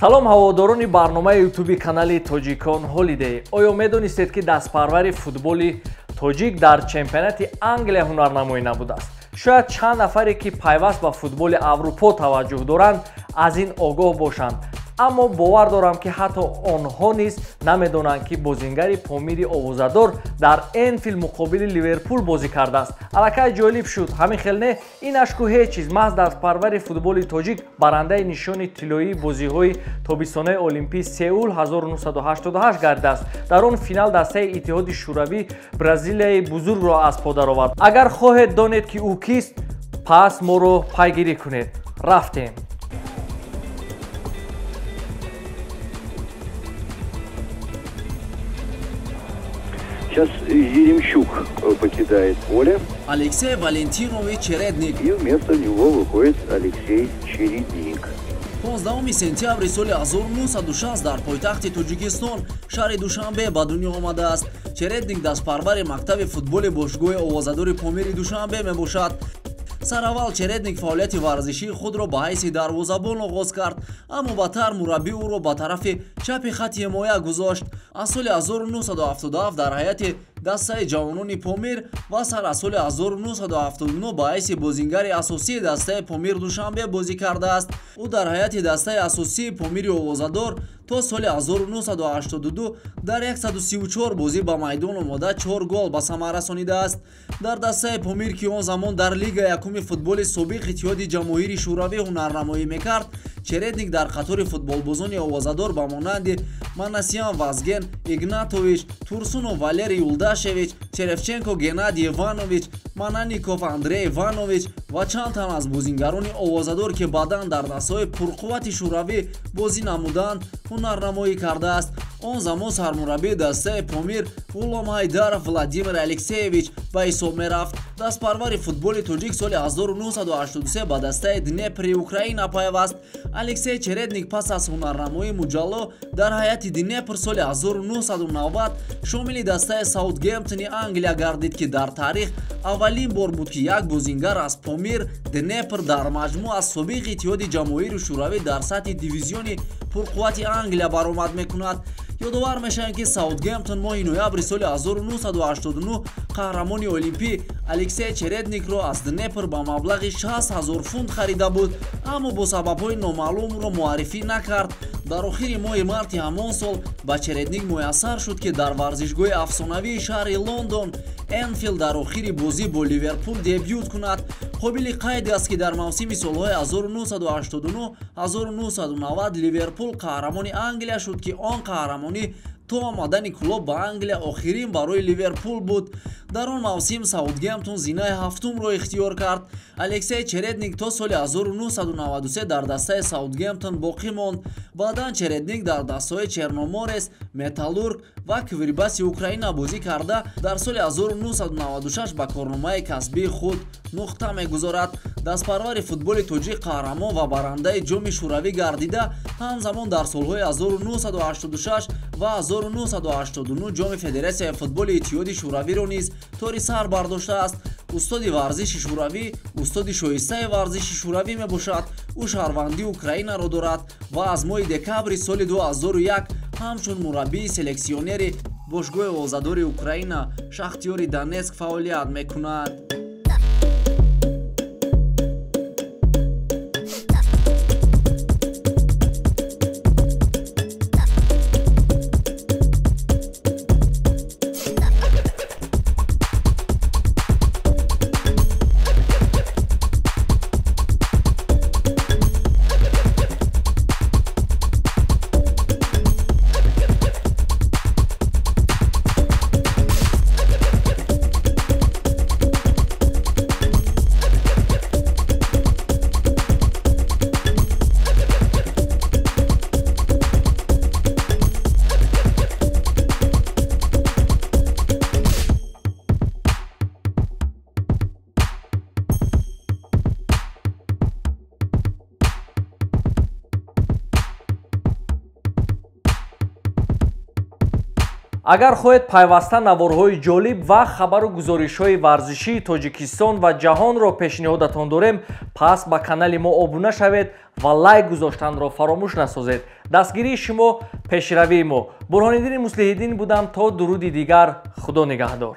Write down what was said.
Салом ҳаводорони барномаи ютуби канали Тоҷикон Ҳолидей. Оё медонистед, ки дастпарвари футболи тоҷик дар чемпионати Англия ҳунарнамоӣ набудааст? Шояд чанд нафаре, ки пайваст ба футболи Аврупо таваҷҷӯҳ доранд, аз ин огоҳ бошанд. Аммо бовар дорам, ки ҳатто онҳо низ намедонанд, ки бозингари Помири овозадор дар Энфилд муқобили Ливерпул бозӣ кардааст. Аллакай ҷолиб шуд, ҳамин хел не? Ин ашку ҳеҷ чиз. Маҳз дастпарвари футболи тоҷик барандаи нишони тиллоии бозиҳои тобистонаи Олимпии Сеул 1988 гардидааст. Дар он финал дастаи Иттиҳоди Шӯравӣ Бразилияи бузургро аз по даровард. Агар хоҳед донед, ки ӯ кист, пас моро пайгирӣ кунед. Рафтем. Сейчас Еремчук покидает поле. Алексей Валентинович Чередник. И вместо него выходит Алексей Чередник. 15 сентябри соли 1960 дар пойтахти Тоҷикистон, шаҳри Душанбе ба дунё омадааст. Чередник дастпарвари мактаби футболи бошгоҳи овозадори Помири Душанбе мебошад. Сараввал Чередник фаъолияти варзишии худро ба ҳайси дарвозабон оғоз кард, аммо баъдтар мураббӣ ӯро ба тарафи чапи хатти ҳимоя гузошт. Аз соли 1977 дар ҳайати дастаи ҷавонони Помир ва сар аз соли 1979 ба ҳайси бозингари асосии дастаи Помир Душанбе бозӣ кардааст. Ӯ дар ҳайати дастаи асосии Помири овозадор то соли 1982 дар 134 бозӣ ба майдон омода 4 гол ба самар расонидааст. Дар дастаи Помир, ки он замон дар лига якуми футболи собиқ Иттиҳоди Ҷамоҳири Шӯравӣ ҳунарнамоӣ мекард, Чередник дар қатори футболбозони овозадор ба монанди Манасян Вазген Игнатович, Турсунов Валерий Юлдашевич, Черевченко Геннадий Иванович, Манаников Андрей Иванович ва чанд тан аз бозингарони овозадор, ки баъдан дар дастаҳои пурқуввати Шӯравӣ бозӣ намуданд, ҳунарнамоӣ кардааст. Он замон сармураббии дастаи Помир Ғулом Ҳайдаров Владимир Алексеевич ба ҳисоб мерафт. Дастпарвари футболи тоҷик соли 1983 ба дастаи Днепри Украина пайваст. Алексей Чередник пас аз ҳунарнамоии муҷалло дар ҳайати Днепр соли 1990 шомили дастаи Саутгемптони Англия гардид, ки дар таърих аввалин бор буд, ки як бозингар аз Помир Днепр дар маҷмӯъ аз собиқ Иттиҳоди Ҷамоҳири Шӯравӣ дар сатҳи дивизиони пурқуввати Англия баромад мекунад. Ёдовар мешавем, ки Саутгемптон моҳи ноябри соли 1989 қаҳрамони олимпӣ Алексей Чередникро аз Днепр ба маблағи 60 000 фунт харида буд, аммо бо сабабҳои номаълум ӯро муаррифӣ накард. Дар охири моҳи марти ҳамон сол ба Чередник муяссар шуд, ки дар варзишгоҳи афсонавии шаҳри Лондон Энфилд дар охири бозӣ бо Ливерпул дебют кунад. Қобили қайд аст, ки дар мавсими солҳои 1989-1990 Ливерпул қаҳрамони Англия шуд, ки он қаҳрамонӣ то омадани клуб ба Англия охирин барои Ливерпул буд. Дар он мавсим Саутгемптон зинаи ҳафтумро ихтиёр кард. Алексей Чередник то соли 1993 дар дастаи Саутгемптон боқӣ монд. Баъдан Чередник дар дастаҳои Черноморес, Металлург ва Квирбаси Украина бозӣ карда, дар соли 1996 ба корномаи касбии худ нуқта мегузорад. Дастпарвари футболи тоҷик қаҳрамон ва барандаи ҷоми Шӯравӣ гардида, ҳамзамон дар солҳои 1986 ва 1989 ҷоми Федератсияи футболи Иттиҳоди Шӯравиро низ тори сар бардоштааст. Устоди варзиши Шӯравӣ, устоди шоистаи варзиши Шӯравӣ мебошад. Ӯ шаҳрвандии Украинаро дорад ва аз моҳи декабри соли 2001 ҳамчун мураббии селексионери бошгоҳи овозадори Украина Шахтиёри Донецк фаъолият мекунад. Агар хоҳед пайваста наворҳои ҷолиб ва хабару гузоришҳои варзишии Тоҷикистон ва ҷаҳонро пешниҳодатон дорем, пас ба канали мо обуна шавед ва лайк гузоштанро фаромӯш насозед. Дастгирии шумо пешравии мо. Бурҳониддини Муслиҳиддин будам. То дуруди дигар, Худо нигаҳдор.